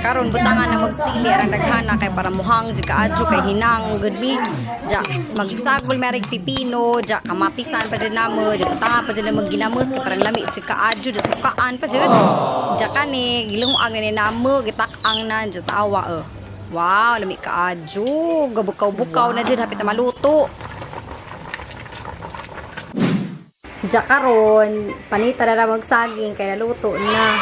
Karon butangan na magsili arang daghana kay para muhang jud kaadyo kay hinang gud mi. Ja magsagol merig pipino, ja kamatisan pa jud namo, ja butangan pa jud na magginamos kay parang lami jud kaadyo, ja sukaan pa jud. Ja kani gilungang na ni namo gitak-ang na ja tawa eh. Wow, lami kaadyo. Gabukaw-bukaw na jud hapit na maluto. Ja karon, panita na na magsaging kay naluto na.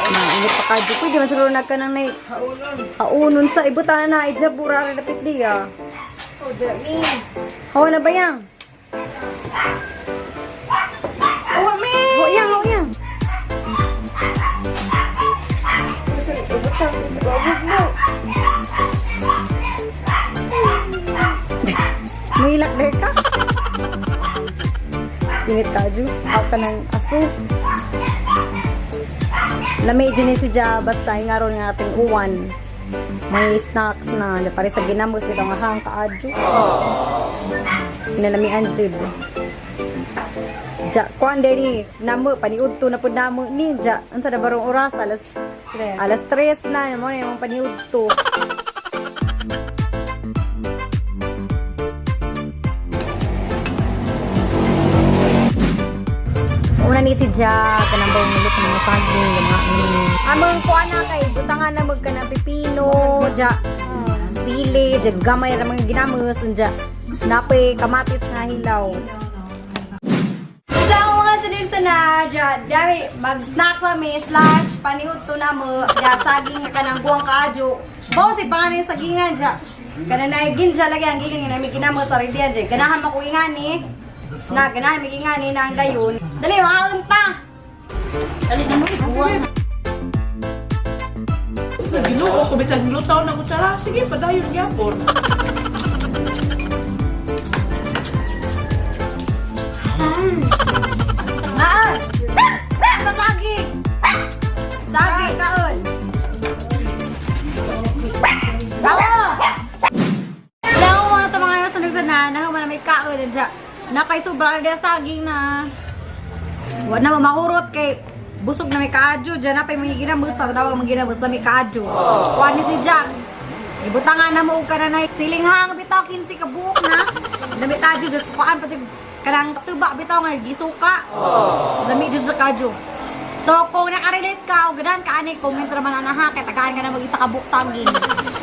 Na, init pa kadyo. Pwede man siguro nagka nang nay Haunon. kaunon sa ibutan na ija burara na pitli ah. Oh, dami. Hawa na ba yang? Oh, mi! Ho yang, ho yang. Kasi ibutang sa babog mo. Mahilak der ka. Init kadyo. Ako ka ng aso. Lami dyan ni si Ja, basta ingaron nga ating uwan. May snacks na. Pare sa ginamos, ito nga hang kaadyo. Kinalamian jud. Ja, kuan diri namo paniudto na pud namo ni ja. Unsa na barong oras? Alas 3 na mo na imong paniudto. Una ni si Ja, kanang bawang mulot ng mga saging, ng mga ni. Among kuan na kay butangan na mag kanang pipino, ja. Sili, ja gamay ra mga ginamos, ja. Napay kamatis nga hilaw. Sa mga sinig na, ja, dami, mag-snack sa mi, slash, paniudto na mo, ja, saging nga kanang buwang kaadyo. Bawo si panganin sagingan, ja. Kana na ginja lagi ang gigan nga nami kinamo sa redian, ja. Ganahan mo ko ingani. Na, ganahan mi ingani na ang dayon. Dali, makaon ta! Ginoo ko bisan glutaw na kutsara. Sige, padayon gyapon. Maan! Pasagi! Sagi, kaon! Tawa! Daw mga ito mga yung sunog sa na, na may kaon dyan. Napay sobra na saging na. Wala na mamahurot kay busog na may kaadyo dyan. Napay mga ginamos, tawag mga ginamos na may kaadyo. Kuha ni si Jack. Ibutangan na mo og ka na na silinghang bitaw 15 ka buok na. Dami kadyo dyan sa kuan pati kanang tuba bitaw nga gisuka. Dami dyan sa kadyo. So kung nakarelate ka o ganahan ka ani comment ra man ana ha kay tagaan ka na mag isa ka buok saging.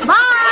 Bye!